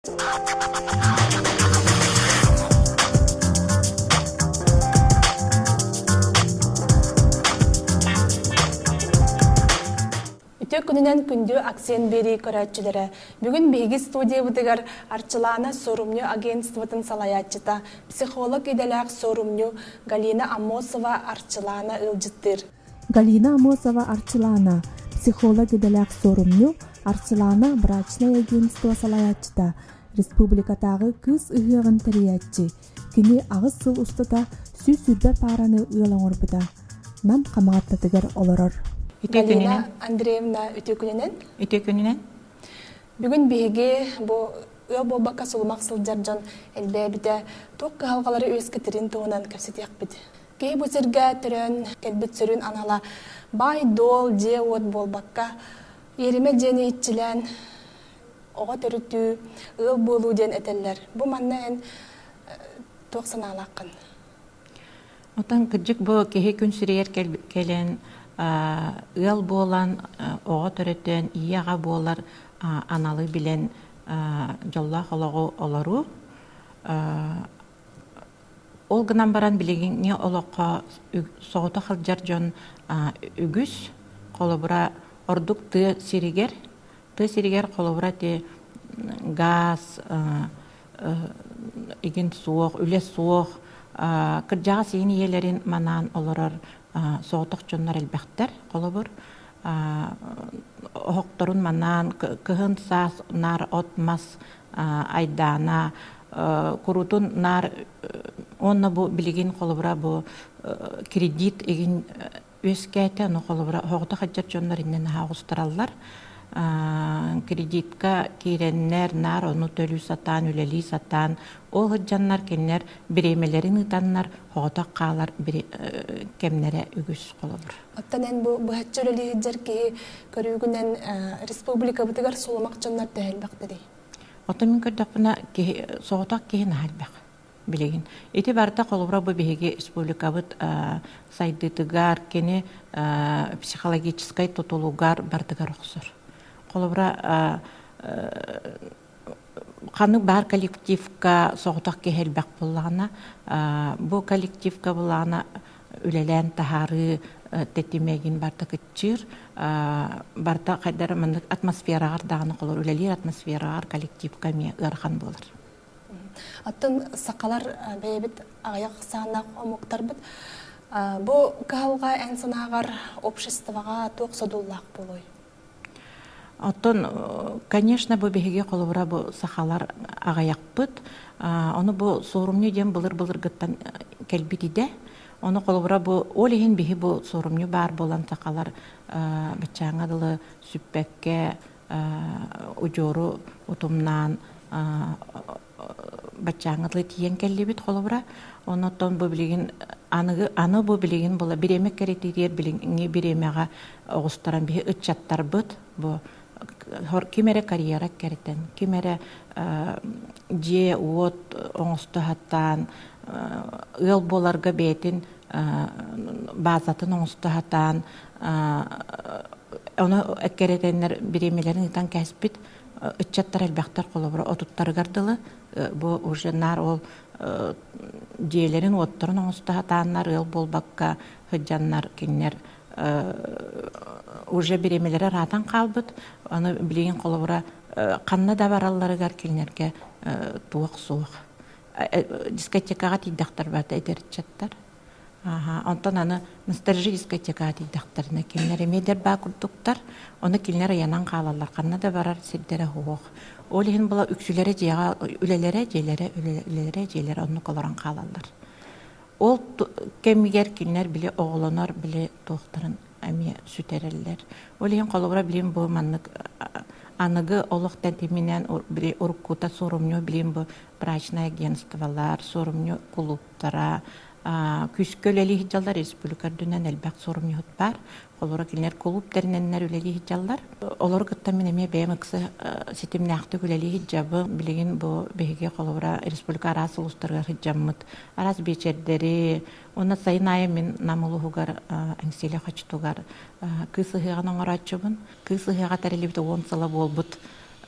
Үтүө күнүнэн күндү акцент биэрии көрөөччүлэрэ! Бүгүн биһиги студиябытыгар Арчылаана суорумньу агентствотын салайааччыта, психолог идэлээх суорумньу Галина Аммосова Арчылаана ыалдьыттыыр. Галина Аммосова Арчылаана, психолог идэлээх суорумньу, Арчылаана брачнай агентство салайааччыта, республикатааҕы кыыс ыһыаҕын тэрийээччи. Кини аҕыс сыл устата 120 паараны ыал оҥорбута. Нам Хамаҕаттатыгар олорор. Үтүө Галина күнүнэн. Андреевна үтүө күнүнэн. Үтүө күнүнэн. Бүгүн биһиги бу ыал буолбакка сулумах сылдьар дьон элбээбитэ туох кыһалҕалары үөскэтэрин туһунан кэпсэтиэхпит. Киһи бу сиргэ төрөөн кэлбит сүрүн анала баай-дуол, дьиэ-уот буолбакка, иэримэ дьиэни иччилээн оҕо төрүтүү, ыал буолуу диэн этэллэр. Бу манна эн туох санаалааххын? Отон кырдьык бу киһи күн сиригэр кэлэн ыал буолан, оҕо төрөтөн, ийэ-аҕа буолар аналы билэн дьоллоох олоҕу олоруу. Ол гынан баран билигиҥҥи олоххо соҕотох сылдьар дьон үгүс. Холобура, ордук тыа сиригэр, тыа сиригэр холобура ити гаас игин суох, үлэ суох, кырдьаҕас ийин ийэлэрин манаан олорор соҕотох дьоннор элбэхтэр. Холобур, оһохторун манаан кыһын саас наар от-мас айдаана курутун наар уонна бу билигин холобура бу кредит игин үөскээтэ ону холобура оһоҕото сылдьар дьоннор иннин наһаа оҕустараллар кредитка киирэннэр наар ону төлүү сатаан үлэлии сатаан ол сылдьаннар кинилэр бириэмэлэрин ыытаннар оҕотох хаалар кэмнэрэ үгүс холобур. Оттон эн бу быһаччы үлэлии сылдьар киһи көрүүгүнэн республикабытыгар сулумах дьоннор төһө элбэхтэрий? Оттон мин көрдөхпүнэ киһи соҕотох киһи наһаа элбэх билигин. Ити барыта холобура бу биһиги республикабыт сайдыытыгар, кини психологическай тутулугар барытыгар охсор. Холобура ханнык баар коллективка соҕотох киһи элбэх буоллаҕына, бу коллективка буоллаҕына үлэлээн таһаарыы тэтимэгин барыта кыччыыр, барыта хайдах маннык атмосфераҕар даҕаны холобур үлэлиир атмосфераҕар коллективка эмиэ ыарахан буолар. Оттон сахалар бэйэбит аҕыйах ахсааннаах омуктарбыт. Бу кыһалҕа эн санааҕар обществоҕа туох содуллаах буолуой? Оттон, конечно, бу биһиги холобура бу сахалар аҕыйахпыт. Ону бу суорумньу диэн былыр-былыргыттан кэлбит идэ. Ону холобура бу ол иһин биһи бу суорумньу баар буолан сахалар баччааҥҥа дылы сүппэккэ удьуору утумнаан баччааҥҥа дылы тиийэн кэллибит холобура. Оннуттан бу билигин аныгы аны бу билигин була бириэмэ кэрэтиитигэр билиҥҥи бириэмэҕэ оҕустаран биһи ыччаттарбыт бу ким эрэ карьера кэритэн, ким эрэ дьиэ-уот оҥосто сатаан, ыал буоларга бэйэтин баазатын оҥосто сатаан, ону эккирэтэннэр бириэмэлэрин ыытан кээспит ыччаттар элбэхтэр холобура отуттарыгар дылы бу уже наар ол дьиэлэрин уоттарын оҥосто сатааннар ыал буолбакка сылдьаннар кинилэр уже бириэмэлэрэ ыраатан хаалбыт аны билигин холобура ханна да баралларыгар кинилэргэ туох суох дискотекаҕа тиийдэхтэр барыта эдэр ыччаттар Онтон аны ностальжи дискотекаҕа тиийдэхтэринэ кинилэр эмиэ дэрбаа курдуктар, ону кинилэр ыйанан хаалаллар, ханна да барар сирдэрэ суох. Ол иһин була үксүлэрэ дьиэҕэ үлэлэрэ, дьиэлэрэ, үлэлэрэ, дьиэлэрэ оннук олорон хаалаллар. Ол кэмигэр кинилэр били оҕолонор, били туохтарын эмиэ сүтэрэллэр. Ол иһин холобура билим бу маннык аныгы олох тэтиминэн били уруккута суорумньу билим бу брачное агентстволар, суорумньу кулууптара, күүскэ үлэлии сылдьаллар республика үрдүнэн элбэх суорумньуһут баар. Холобура кинилэр кулууп тэринэннэр үлэлии сылдьаллар. Олору кытта мин эмиэ бэйэм ыкса ситимнээхтик үлэлии сылдьабын. Билигин бу биһиги холобура республика араас улуустарыгар сылдьаммыт араас биэчэрдэри уонна сайын аайы мин Нам улууһугар Эҥсиэлэ хочотугар кыыс ыһыаҕын оҥорооччубун. Кыыс ыһыаҕа тэриллибит 10 сыла буолбут.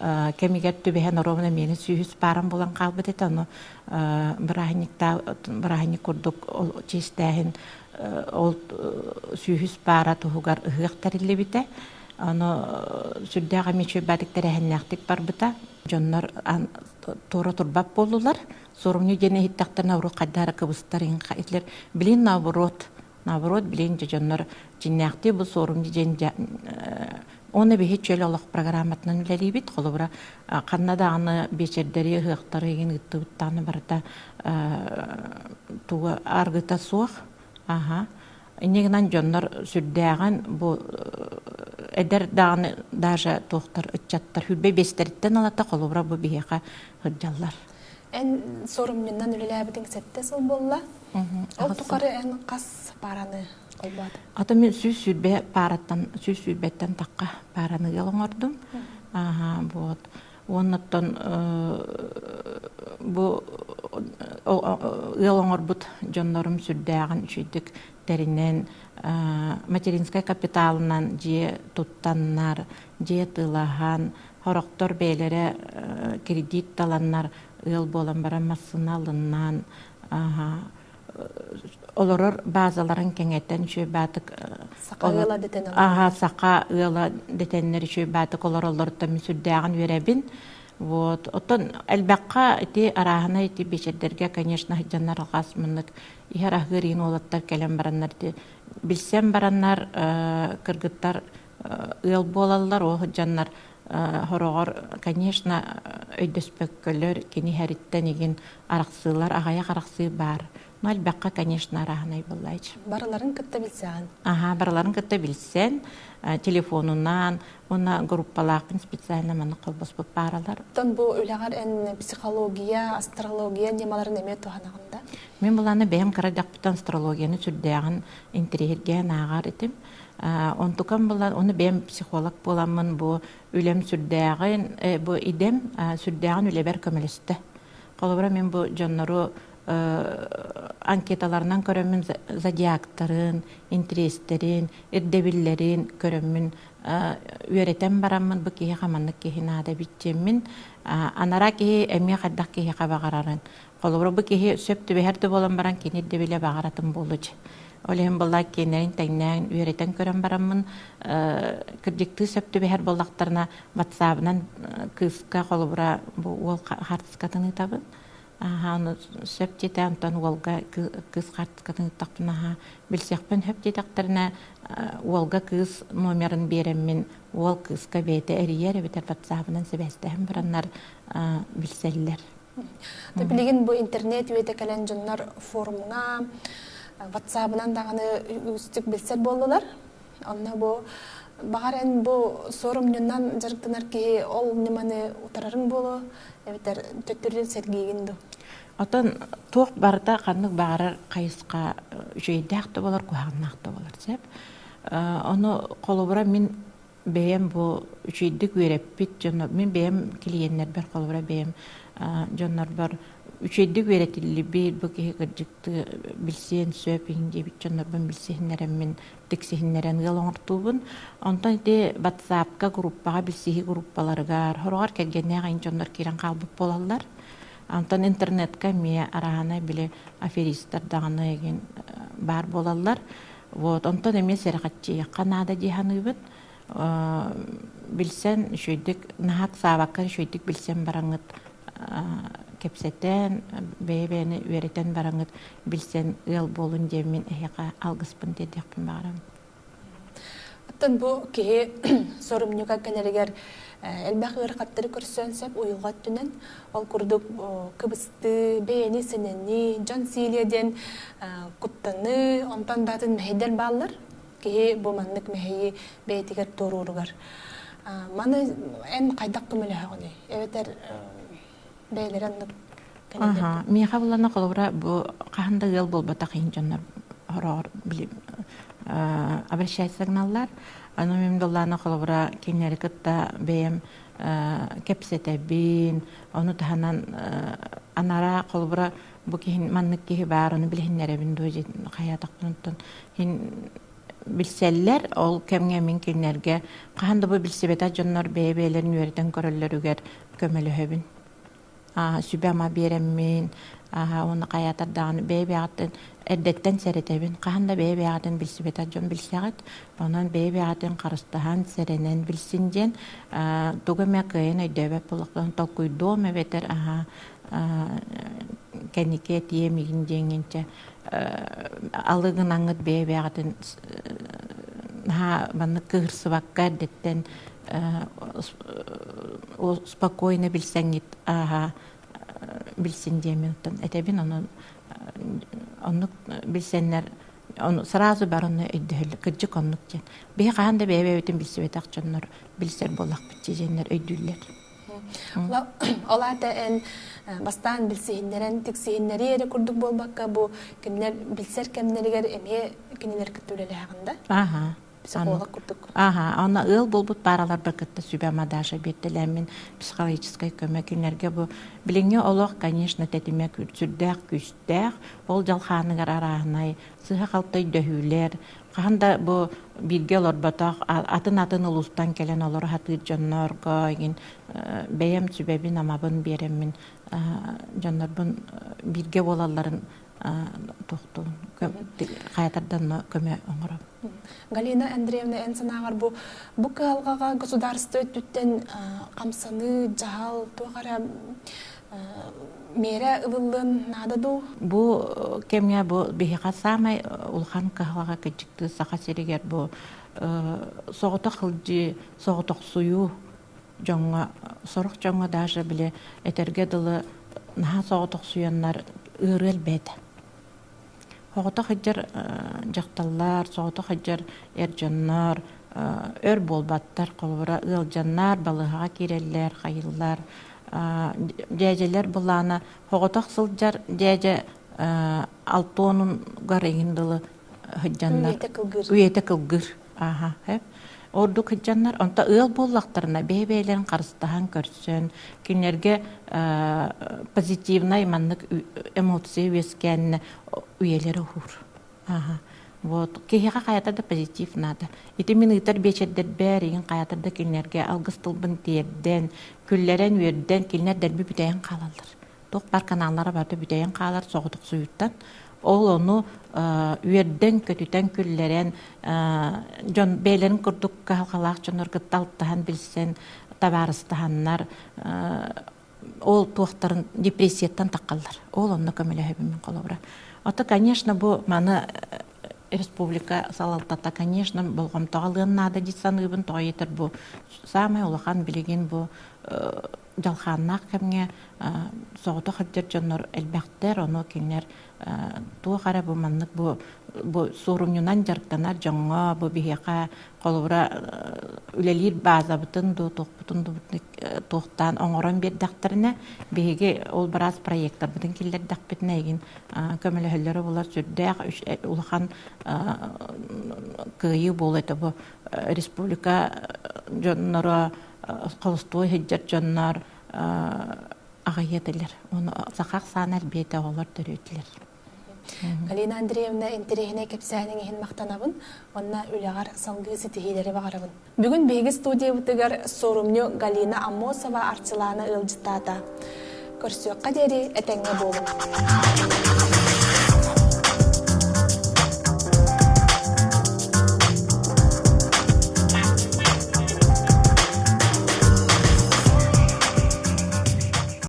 кэмигэр түбэһэн оруобуна миэнэ сүүһүс паарам буолан хаалбыт этэ. Ону бырааһынньык курдук ол чиэстээһин ол сүүһүс паара туһугар ыһыах тэриллибитэ. Ону сүрдээх эмиэ үчүгэйбаатык тэрээһиннээхтик барбыта. Дьоннор туора турбат буоллулар. Суорумньу диэн иһиттэхтэринэ урут хайдах эрэ кыбыстар иһин билин наоборот наоборот билин дьоннор дьиннээхтии бу суорумньу диэн уонна биһи чөл олох программатынан үлэлиибит. Холобура, ханна даҕаны биэчэрдэри, ыһыахтары игин ыыттыбыт барыта туга аргыта суох. Аха. Инньэ гынан дьоннор сүрдээҕин бу эдэр даҕаны даже туохтар ыччаттар хүрбэ биэстэриттэн ылата холобура бу биһиэхэ сылдьаллар. Эн сорумньунан үлэлээбитиҥ сэттэ сыл буолла. Ол тухары эн хас паараны холбоотуҥ? Ата мин 120 паараттан 120-тэн тахха паараны ыал оҥордум. Аха, вот. Уоннаттан бу ыал оҥорбут дьоннорум сүрдээҕин үчүгдүк тэринэн материнскай капиталынан дьиэ туттаннар, дьиэ тылаһан, сорохтор бэйэлэрэ кредит таланнар ыал буолан баран массыына ылыннаан олорор базаларын кэҥэтэн үчүгэй баатык саха ыала дэтэн аха саха ыала дэтэннэр үчүгэй баатык олороллоруттан мин сүрдээҕин үөрэбин. Вот оттон элбэххэ ити арааһына ити биэчэрдэргэ, конечно, сылдьаннар алҕас маннык иһэр аһыыр иин уолаттар кэлэн бараннар ити билсэн бараннар кыргыттар ыал буолаллар. Ол сылдьаннар хороҕор, конечно, өйдөспөккөлөр, кини иһэриттэн игин арахсыылар аҕыйах арахсыы баар. Но элбэххэ, конечно, арааһынай буоллааччы. Барыларын кытта билсэҕин? Аха, барыларын кытта билсэн, телефонунан уонна группалаахпын специально маннык холбоспут пааралар. Оттон бу үлэҕэр эн психология, астрология ньымаларын эмиэ туһанаҕын да? Мин буланы бэйэм кыра эрдэхпиттэн астрологияны сүрдээҕин интэриэһиргээн ааҕар этим. Онтукам булан, ону бэйэм психолог буоламмын бу үлэм сүрдээҕин, бу идэм сүрдээҕин үлэбэр көмөлөстө. Холобура, мин бу дьоннору анкеталарынан көрөммүн зодиактарын, интириэстэрин, ирдэбиллэрин көрөммүн үөрэтэн бараммын бу киһиэхэ маннык киһи наада эбит диэммин анараа киһи эмиэ хайдах киһиэхэ баҕарарын. Холобура, бу киһи сөп түбэһэр да буолан баран кини ирдэбилэ баҕаратын буолуч. Ол иһин буолла киэннэрин тэҥнээн үөрэтэн көрөн бараммын кырдьыктыы сөп түбэһэр буоллахтарына ватсабынан кыыска холобура бу уол хаартыскатын ыытабын. Аһаа, ону сөп диэтэ, онтон уолга кыыс хаартыскатын ыыттахпына аһаа билсиэхпин сөп диэтэхтэринэ уолга кыыс номерын биэрэммин уол кыыска бэйэтэ эрийэр эбэтэр ватсабынан сибээстэһэн бараннар билсэллэр. Билигин бу интернет үйэтэ кэлэн дьоннор форумҥа, ватсабынан даҕаны үгүстүк билсэр буоллулар. Онно бу баҕар эн бу суорумньунан дьарыктанар киһи ол ньыманы утарарыҥ буолуо эбэтэр төттөрүтүн сэргиигин дуу? Оттон туох барыта ханнык баҕарар хайысха үчүгэйдээх да буолар, куһаҕаннаах да буолар сөп. Ону холобура мин бэйэм бу үчүгэйдик үөрэппит дьоно мин бэйэм клиеннэрбэр холобура бэйэм дьоннорбор үчүгэйдик үөрэтиллибит бу киһи кырдьыкты билсиэн сөп иһин диэбит дьоннорбун билсиһиннэрэммин тиксиһиннэрэн ыал оҥортуубун. Онтон ити ватсапка группаҕа билсиһии группаларыгар хороҕор кэргэннээх эн дьоннор киирэн хаалбыт буолаллар. Онтон интернетка эмиэ араана били аферистар даҕаны эгин баар буолаллар. Вот онтон эмиэ сэрэхэччийэххэ наада дии саныыбын. Билсэн үчүгэйдик наһаа ыксаабакка үчүгэйдик билсэн бараҥҥыт кэпсэтэн, бэйэ-бэйэни үөрэтэн бараҥҥыт билсэн ыал буолун диэммин эһиэхэ алгыспын тиэрдиэхпин баҕарабын. Оттон бу киһи сорумньуга кэлэригэр элбэх ыарахаттары көрсүөн сөп уйулҕа өттүнэн. Ол курдук кыбыстыы, бэйэни сэнэнии, дьон сиилиэ диэн куттаныы, онтон да атын мэһэйдэр бааллар. Киһи бу маннык мэһэйи бэйэтигэр туорууругар. Маны эн хайдах көмөлөһөҕүнүй? Эбэтэр бэйэлэрэ оннук Аха, миэхэ булана холобура бу хаһан да ыал буолбатах иһин дьоннор хороҕор били обращаться гыналлар. Аны мин доллаана холобура кинилэри кытта бэйэм кэпсэтэбин, ону таһынан анара холобура бу киһи маннык киһи баар, ону билиһиннэрэбин дуо хайаатахпын оттон хин. Билсэллэр. Ол кэмҥэ мин кинилэргэ хаһан да бу билсибэтэх дьоннор бэйэ-бэйэлэрин үөрэтэн көрөллөрүгэр көмөлөһөбүн. Сүбэ-ама биэрэммин, уонна хайаатар даҕаны бэйэ-бэйэҕиттэн эрдэттэн сэрэтэбин. Хаһан да бэйэ-бэйэҕитин билсибэтэх дьон билсэҕит. Онон бэйэ-бэйэҕитин харыстаһан, сэрэнэн билсин диэн тугу эмэ кыайан өйдөөбөт буоллахпына толкуйдуом эбэтэр кэнники этиэм игин диэҥҥинчэ алы гынаҥҥыт бэйэ-бэйэҕитин наһаа маннык кыыһырсыбакка эрдэттэн спокойно билсэҥҥит ааһа билсин диэммин оттон этэбин онон оннук билсэннэр ону сразу бар онно өйдөһөллөр кырдьык оннук диэн биһи хаһан да бэйэ-бэйэбитин билсибэтэх дьоннор билсэр буоллахпыт дьиэннэр өйдүүллэр. Ол аата эн бастаан билсиһиннэрэн тиксиһиннэрии эрэ курдук буолбакка бу кинилэр билсэр кэмнэригэр эмиэ кинилэр кытта үлэлээҕин да? Аха. Психолог курдук. Аха, онно ыал буолбут паараларбар кытта сүбэ-ама Даша биэртэлээммин психологическай көмө кинилэргэ бу билиҥҥи олох, конечно, тэтимэ сүрдээх күүстээх, ол дьалхааныгар арааһынай сыыһа-халты өйдөһүүлэр, хаһан да бу бииргэ олорботох атын-атын улуустан кэлэн олоро сатыыр дьоннорго игин бэйэм сүбэбин-амабын биэрэммин дьоннорбун бииргэ буолалларын тохтуун хайатардан көмө оҥоробун. Галина Андреевна, эн санааҕар бу бу кыһалҕаҕа государство өттүттэн хамсаныы, дьаһал, туох эрэ миэрэ ылыллыан наада дуу? Бу кэмҥэ бу биһиэхэ саамай улахан кыһалҕа кырдьыктыы Саха сиригэр бу соҕотох сылдьыы, соҕотохсуйуу дьоҥҥо, сорох дьоҥҥо даже били этэргэ дылы наһаа соҕотохсуйаннар ыарыы элбээтэ. Соҕотох сылдьар дьахталлар, соҕотох сылдьар эр дьоннор өр буолбаттар. Холобура, ыалдьаннар, балыыһаҕа киирэллэр, хайыыллар. Дьээдьэлэр былаана соҕотох сылдьар дьээдьэ алтуонугар эҥин дылы сылдьаннар Үйэтэ кылгыыр. Үйэтэ кылгыыр. Ааһа, Ордук сылдьаннар, онто ыал буоллахтарына бэйэ-бэйэлэрин харыстаһан көрсөн, кинилэргэ позитивнай маннык эмоция үөскээннэ үйэлэрэ уһуур. Ааһа. Вот. Киһиэхэ хайата да позитив наада. Ити мин ыытар биэчэрдэрбэр игин хайата да кинилэргэ алгыс тылбын тиэрдэн, күллэрэн, үөрдэн, кинилэр дэлби бүтэйэн хаалаллар. Туох баар каналлара барыта бүтэйэн хаалар соҕотохсуйуттан. Ол ону үөрдэн-көтүтэн, күллэрэн, дьон бэйэлэрин курдук кыһалҕалаах дьоннор кытта алтыһан билсэн, табаарыстаһаннар, ол туохтарын депрессияттан таххаллар. Ол онно көмөлөһөбүн мин холобура. Ото, конечно, бу маны республика салалтата, конечно, болҕомтоҕо ылыан наада дии саныыбын. Тоҕо диэтэр бу саамай улахан билигин бу дьалхааннаах кэмҥэ соҕотох сылдьар дьоннор элбэхтэр, ону кинилэр туох эрэ бу маннык бу бу суорумньунан дьарыктанар дьоҥҥо бу биһиэхэ холобура үлэлиир баазабытын дуу туохпутун дуу туохтаан оҥорон биэрдэхтэринэ биһиги ол быраас проектарбытын киллэрдэхпитинэ игин көмөлөһөллөрө булар сүрдээх улахан кыайыы буолуо этэ бу республика дьонноро холостуой сылдьар дьоннор аҕыйа этилэр. Ону саха ахсаана элбиэтэ оҕолор төрүөтүлэр. Галина Андреевна интэриэһинэй кэпсээниҥ иһин махтанабын уонна үлэҕэр салгыы ситиһиилэри баҕарабын. Бүгүн биһиги студиябытыгар суорумньу Галина Аммосова Арчылаана ыалдьыттаата. Көрсүөххэ диэри этэҥҥэ буолуҥ.